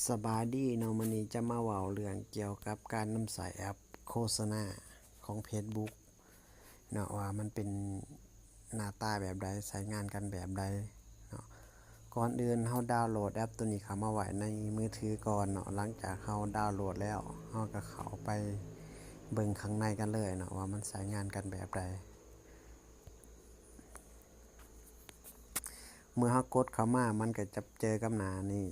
ສະບາຍດີເນາະ, ມື້ນີ້ຈະມາເວົ້າເລື່ອງກ່ຽວກັບການນຳໃຊ້ແອັບໂຄສະນາຂອງເຟສບຸກເນາະ ວ່າມັນເປັນໜ້າຕາແບບໃດ, ໃຊ້ງານກັນແບບໃດເນາະ. ກ່ອນອື່ນເຮົາດາວໂຫຼດແອັບໂຕນີ້ເຂົ້າມາໄວ້ໃນມືຖືກ່ອນເນາະ. ຫຼັງຈາກເຮົາດາວໂຫຼດແລ້ວ, ເຮົາກໍເຂົ້າໄປເບິ່ງຂ້າງໃນກັນເລີຍເນາະ ວ່າມັນໃຊ້ງານກັນແບບໃດ. ເມື່ອເຮົາກົດເຂົ້າມາ ມັນກໍຈະເຈີກັບໜ້ານີ້.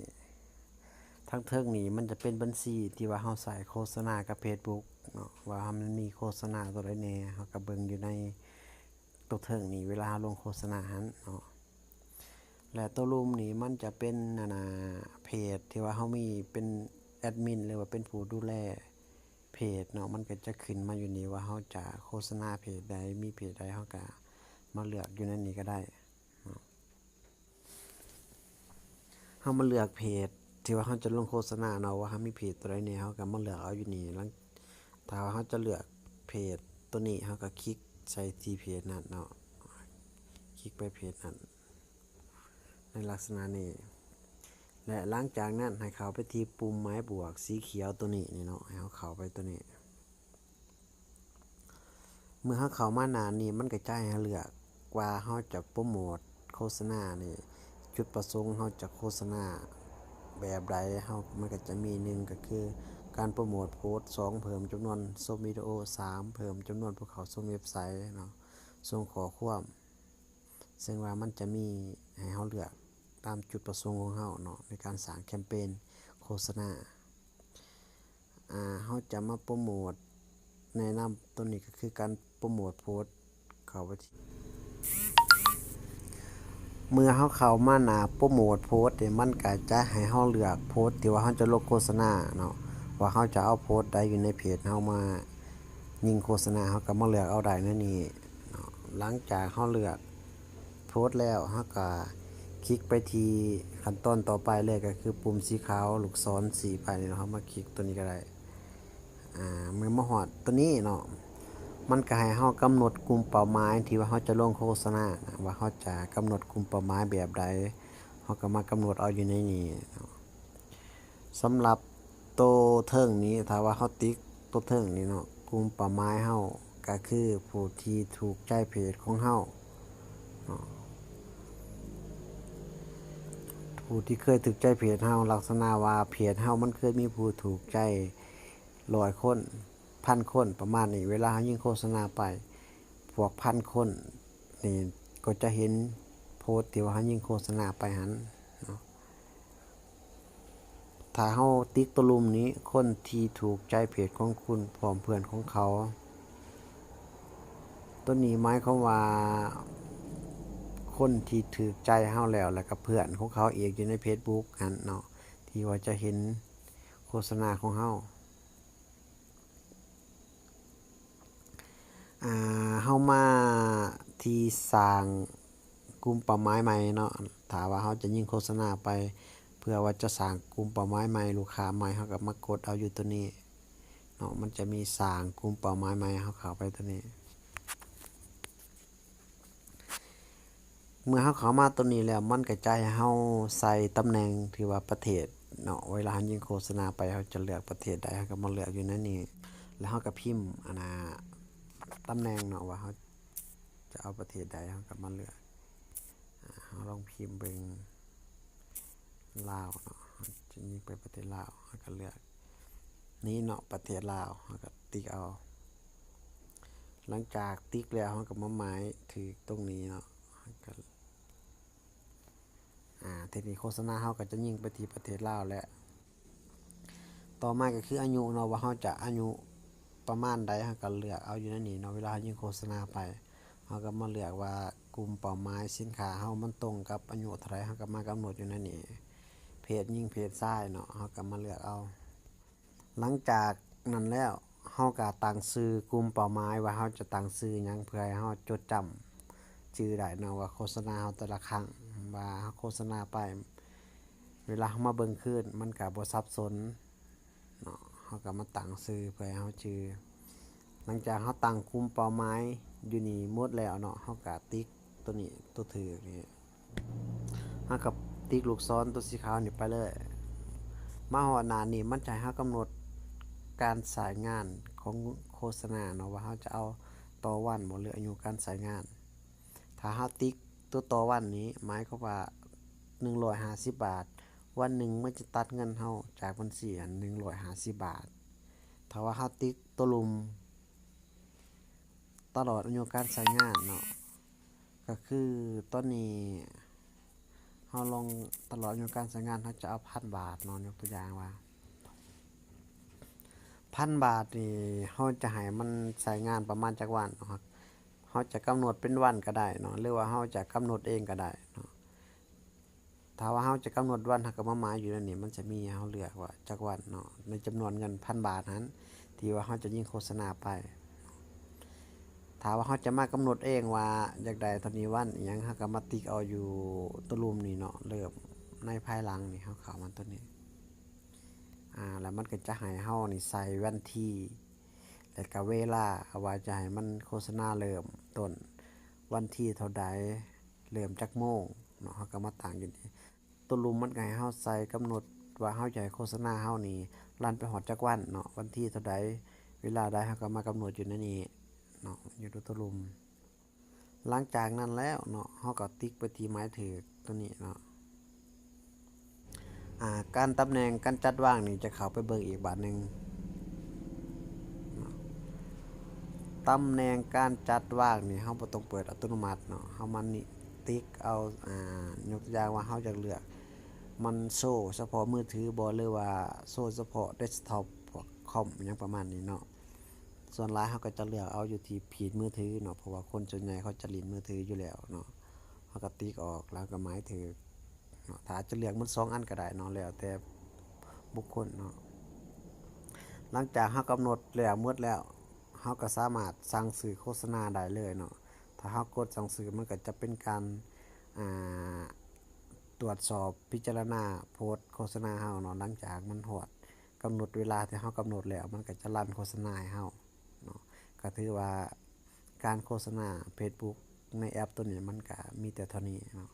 ທາງເທິງນີ້ມັນຈະເປັນບັນຊີທີ່ວ່າເຮົາໃຊ້ໂຄສະນາກັບເຟສບຸກເນາະ, ວ່າມັນມີໂຄສະນາຕົວໃດແດ່ ເຮົາກໍເບິ່ງຢູ່ໃນຕົວເທິງນີ້ ເວລາເຮົາລົງໂຄສະນາຫັ້ນເນາະ. ແລະ ຕົວລຸ່ມນີ້ມັນຈະເປັນ ອັນນ່າ ເພຈທີ່ວ່າເຮົາມີເປັນແອັດມິນ ຫຼືວ່າເປັນຜູ້ດູແລ ເພຈເນາະ, ມັນກໍຈະຂຶ້ນມາຢູ່ນີ້ວ່າເຮົາຈະໂຄສະນາເພຈໃດ, ມີເພຈໃດເຮົາກໍມາເລືອກຢູ່ໃນນີ້ກໍໄດ້ເນາະ. ເຮົາມາເລືອກເພຈທີ່ວ່າເຮົາຈະລົງໂຄສະນາເນາະ, ວ່າເຮົາມີເພຈຕົວໃດແດ່ ເຮົາກໍມາເລືອກເອົາຢູ່ນີ້. ຫຼັງ ຖ້າວ່າເຮົາຈະເລືອກເພຈຕົວນີ້ ເຮົາກໍຄລິກໃສ່ທີ່ເພຈນັ້ນເນາະ, ຄລິກໄປເພຈນັ້ນ ໃນລັກສະນະນີ້ ແລະ ຫຼັງຈາກນັ້ນໃຫ້ເຂົ້າໄປທີ່ປຸ່ມໝາຍບວກສີຂຽວຕົວນີ້ນີ້ເນາະ, ໃຫ້ເຮົາເຂົ້າໄປຕົວນີ້. ເມື່ອເຮົາເຂົ້າມາໜ້ານີ້ ມັນກໍຈະໃຫ້ເຮົາເລືອກວ່າເຮົາຈະໂປຣໂມດໂຄສະນານີ້ ຈຸດປະສົງເຮົາຈະໂຄສະນາແບບໃດ, ເຮົາ ມັນກໍຈະມີ ໜຶ່ງ ກໍຄືການໂປຣໂມດໂພສ, ສອງ ເພີ່ມຈຳນວນຊົມວິດີໂອ, ສາມ ເພີ່ມຈຳນວນຜູ້ເຂົ້າຊົມເວັບໄຊເນາະ, ສົ່ງຂໍ້ຄວາມ. ເຊິ່ງວ່າມັນຈະມີໃຫ້ເຮົາເລືອກຕາມຈຸດປະສົງຂອງເຮົາເນາະ ໃນການສ້າງແຄມເປນໂຄສະນາ. ອາ ເຮົາຈະມາໂປຣໂມດ ແນະນຳຕົວນີ້ກໍຄືການໂປຣໂມດໂພສ. ເຂົ້າໄປທີ່ ເມື່ອເຮົາເຂົ້າມາໜ້າໂປຣໂມດໂພສນີ້ ມັນກໍຈະໃຫ້ເຮົາເລືອກໂພສທີ່ວ່າເຮົາຈະລົງໂຄສະນາເນາະ ວ່າເຮົາຈະເອົາໂພສໃດຢູ່ໃນເພຈເຮົາມາຍິງໂຄສະນາ, ເຮົາກໍມາເລືອກເອົາໄດ້ໃນນີ້ເນາະ. ຫຼັງຈາກເຮົາເລືອກ ໂພສແລ້ວ ເຮົາກໍຄລິກໄປທີ່ຂັ້ນຕອນຕໍ່ໄປເລີຍ ກໍຄືປຸ່ມສີຂາວລູກສອນຊີ້ໄປນີ້ເນາະ, ເຮົາມາຄລິກຕົວນີ້ກໍໄດ້. ອາ ເມື່ອມາຮອດຕົວນີ້ເນາະ ມັນກໍໃຫ້ເຮົາກຳນົດກຸ່ມເປົ້າໝາຍທີ່ວ່າເຮົາຈະລົງໂຄສະນານະ ວ່າເຮົາຈະກຳນົດກຸ່ມເປົ້າໝາຍແບບໃດ, ເຮົາກໍມາກຳນົດເອົາຢູ່ໃນນີ້ເນາະ. ສຳລັບ ໂຕເທິງນີ້ ຖ້າວ່າເຮົາຕິກໂຕເທິງນີ້ເນາະ, ກຸ່ມເປົ້າໝາຍເຮົາກໍຄືຜູ້ທີ່ຖືກໃຈເພຈຂອງເຮົາເນາະ, ຜູ້ທີ່ເຄີຍຖືກໃຈເພຈເຮົາ, ລັກສະນະວ່າເພຈເຮົາມັນເຄີຍມີຜູ້ຖືກໃຈຮ້ອຍຄົນ, ພັນຄົນ ປະມານນີ້. ເວລາເຮົາຍິງໂຄສະນາໄປ, ພວກພັນຄົນນີ້ກໍຈະເຫັນໂພສທີ່ວ່າເຮົາຍິງໂຄສະນາໄປຫັ້ນເນາະ. ຖ້າເຮົາຕິກໂຕລຸ່ມນີ້ ຄົນທີ່ຖືກໃຈເພຈຂອງຄຸນ ພ້ອມເພື່ອນຂອງເຂົາ, ໂຕນີ້ໝາຍຄວາມວ່າຄົນທີ່ຖືກໃຈເຮົາແລ້ວ ແລ້ວກໍເພື່ອນຂອງເຂົາອີກຢູ່ໃນເຟສບຸກຫັ້ນເນາະ ທີ່ວ່າຈະເຫັນໂຄສະນາຂອງເຮົາ. ອາ ເຮົາມາທີ່ສ້າງກຸ່ມເປົ້າໝາຍໃໝ່ເນາະ, ຖ້າວ່າເຮົາຈະຍິງໂຄສະນາໄປ ເພື່ອວ່າຈະສ້າງກຸ່ມເປົ້າໝາຍໃໝ່, ລູກຄ້າໃໝ່, ເຮົາກໍມາກົດເອົາຢູ່ຕົວນີ້ເນາະ, ມັນຈະມີສ້າງກຸ່ມເປົ້າໝາຍໃໝ່, ເຮົາເຂົ້າໄປຕົວນີ້. ເມື່ອເຮົາເຂົ້າມາຕົວນີ້ແລ້ວ ມັນກໍຈະໃຫ້ເຮົາໃສ່ຕຳແໜ່ງ ຫຼືວ່າປະເທດເນາະ, ເວລາເຮົາຍິງໂຄສະນາໄປ ເຮົາຈະເລືອກປະເທດໃດ ເຮົາກໍມາເລືອກຢູ່ໃນນີ້ ແລ້ວເຮົາກໍພິມ ອັນນ່າ ຕຳແໜ່ງເນາະ ວ່າເຮົາຈະເອົາປະເທດໃດ ເຮົາກໍມາເລືອກ. ອາ ເຮົາລອງພິມເບິ່ງ ລາວເນາະ, ເຮົາຈະຍິງໄປປະເທດລາວ ເຮົາກໍເລືອກນີ້ເນາະ ປະເທດລາວ ເຮົາກໍຕິກເອົາ. ຫຼັງຈາກຕິກແລ້ວ ເຮົາກໍມາໝາຍຖືກຕົງນີ້ເນາະ, ເຮົາກໍ ອາ ທີນີ້ໂຄສະນາເຮົາກໍຈະຍິງໄປທີ່ປະເທດລາວແຫຼະ. ຕໍ່ມາກໍຄືອາຍຸເນາະ ວ່າເຮົາຈະອາຍຸປະມານໃດ ເຮົາກໍເລືອກເອົາຢູ່ໃນນີ້ເນາະ. ເວລາເຮົາຍິງໂຄສະນາໄປ ເຮົາກໍມາເລືອກວ່າກຸ່ມເປົ້າໝາຍສິນຄ້າເຮົາມັນຕົງກັບອາຍຸເທົ່າໃດ ເຮົາກໍມາກຳນົດຢູ່ໃນນີ້. ເພດຍິງເພດຊາຍເນາະ ເຮົາກໍມາເລືອກເອົາ. ຫຼັງຈາກນັ້ນແລ້ວ ເຮົາກໍຕັ້ງຊື່ກຸ່ມເປົ້າໝາຍວ່າເຮົາຈະຕັ້ງຊື່ຫຍັງ ເພື່ອໃຫ້ເຮົາຈົດຈຳຊື່ໄດ້ເນາະ ວ່າໂຄສະນາເຮົາແຕ່ລະຄັ້ງ ວ່າເຮົາໂຄສະນາໄປ ເວລາເຮົາມາເບິ່ງຄືນ ມັນກໍບໍ່ສັບສົນເນາະ. ເຮົາກໍມາຕັ້ງຊື່ເພື່ອໃຫ້ເຮົາຈື່. ຫຼັງຈາກເຮົາຕັ້ງກຸ່ມເປົ້າໝາຍຢູ່ນີ້ໝົດແລ້ວເນາະ ເຮົາກໍຕິກຕົວນີ້ ຕົວຖືກນີ້ ເຮົາກໍຕິກລູກສອນຕົວສີຂາວນີ້ໄປເລີຍ. ມາຮອດໜ້ານີ້ ມັນຈະໃຫ້ເຮົາກຳນົດການໃຊ້ງານຂອງໂຄສະນາເນາະ ວ່າເຮົາຈະເອົາຕໍ່ວັນບໍ່ ຫຼືອາຍຸການໃຊ້ງານ. ຖ້າເຮົາຕິກຕົວຕໍ່ວັນນີ້ ໝາຍຄວາມວ່າໜຶ່ງຮ້ອຍຫ້າສິບບາດ, ວັນໜຶ່ງມັນຈະຕັດເງິນເຮົາຈາກບັນຊີຫັ້ນໜຶ່ງຮ້ອຍຫ້າສິບບາດ. ຖ້າວ່າເຮົາຕິກຕົວລຸ່ມ ຕະຫຼອດອາຍຸການໃຊ້ງານເນາະ ກໍຄືຕອນນີ້ເຮົາລອງຕະຫຼອດອາຍຸການໃຊ້ງານ ເຮົາຈະເອົາພັນບາດເນາະ ຍົກຕົວຢ່າງວ່າ ພັນບາດນີ້ ເຮົາຈະໃຫ້ມັນໃຊ້ງານປະມານຈັກວັນເນາະ ເຮົາຈະກຳນົດເປັນວັນກໍໄດ້ເນາະ ຫຼືວ່າເຮົາຈະກຳນົດເອງກໍໄດ້ເນາະ. ຖ້າວ່າເຮົາຈະກຳນົດວັນ ເຮົາກໍມາໝາຍຢູ່ໃນນີ້ ມັນຈະມີໃຫ້ເຮົາເລືອກວ່າຈັກວັນເນາະ ໃນຈຳນວນເງິນພັນບາດຫັ້ນ ທີ່ວ່າເຮົາຈະຍິງໂຄສະນາໄປ. ຖ້າວ່າເຮົາຈະມາກຳນົດເອງວ່າຢາກໄດ້ເທົ່ານີ້ວັນອີ່ຫຍັງ ເຮົາກໍມາຕິກເອົາຢູ່ຕົວລຸ່ມນີ້ເນາະ ເລີ່ມໃນພາຍຫຼັງນີ້ ເຮົາເຂົ້າມາຕົວນີ້ ອາ ແລ້ວມັນກໍຈະໃຫ້ເຮົານີ້ໃສ່ວັນທີ ແລ້ວກໍເວລາ ວ່າຈະໃຫ້ມັນໂຄສະນາເລີ່ມຕົ້ນວັນທີເທົ່າໃດ ເລີ່ມຈັກໂມງເນາະ ເຮົາກໍມາຕັ້ງຢູ່ນີ້. ຕົວລຸ່ມມັນກໍໃຫ້ເຮົາໃສ່ກຳນົດວ່າເຮົາຈະໃຫ້ໂຄສະນາເຮົານີ້ລັນໄປຮອດຈັກວັນເນາະ ວັນທີເທົ່າໃດ ເວລາໃດ ເຮົາກໍມາກຳນົດຢູ່ໃນນີ້ເນາະ ຢູ່ຕົວລຸ່ມ. ຫຼັງຈາກນັ້ນແລ້ວເນາະ ເຮົາກໍຕິກໄປທີ່ໝາຍຖືກຕົວນີ້ເນາະ. ອາ ການຕຳແໜ່ງການຈັດວາງນີ້ ຈະເຂົ້າໄປເບິ່ງອີກບາດໜຶ່ງເນາະ. ຕຳແໜ່ງການຈັດວາງນີ້ ເຮົາບໍ່ຕ້ອງເປີດອັດຕະໂນມັດເນາະ ເຮົາມານີ້ ຕິກເອົາ ອາ ຍົກຕົວຢ່າງວ່າເຮົາຢາກເລືອກມັນໂຊສະເພາະມືຖືບໍ່ ຫຼືວ່າໂຊສະເພາະເດັສທັອບ ພວກຄອມ ອີ່ຫຍັງປະມານນີ້ເນາະ. ສ່ວນຫຼາຍເຮົາກໍຈະເລືອກເອົາຢູ່ທີ່ຟີດມືຖືເນາະ ເພາະວ່າຄົນສ່ວນໃຫຍ່ເຂົາຈະຫຼິ້ນມືຖືຢູ່ແລ້ວເນາະ. ເຮົາກໍຕິກອອກ ແລ້ວກໍໝາຍຖືກເນາະ. ຖ້າຈະເລືອກໝົດສອງອັນກໍໄດ້ເນາະ ແລ້ວແຕ່ບຸກຄົນເນາະ. ຫຼັງຈາກເຮົາກຳນົດແລ້ວໝົດແລ້ວ ເຮົາກໍສາມາດສັ່ງຊື້ໂຄສະນາໄດ້ເລີຍເນາະ. ຖ້າເຮົາກົດສັ່ງຊື້ ມັນກໍຈະເປັນການ ອາ ຕວດສອບພິຈາລະນາໂພສໂຄສະນາເຮົາເນາະ. ຫຼັງຈາກມັນຮອດກຳນົດເວລາທີ່ເຮົາກຳນົດແລ້ວ ມັນກໍຈະລັນໂຄສະນາໃຫ້ເຮົາເນາະ. ກໍຖືວ່າການໂຄສະນາເຟສບຸກໃນແອັບໂຕນີ້ ມັນກໍມີແຕ່ເທົ່ານີ້ເນາະ.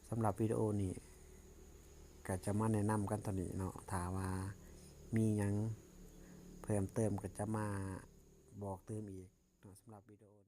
ສຳລັບວິດີໂອນີ້ກໍຈະມາແນະນຳກັນເທົ່ານີ້ເນາະ. ຖ້າວ່າມີຫຍັງເພີ່ມເຕີມ ກໍຈະມາບອກຕື່ມອີກເນາະ. ສຳລັບວິດີໂອ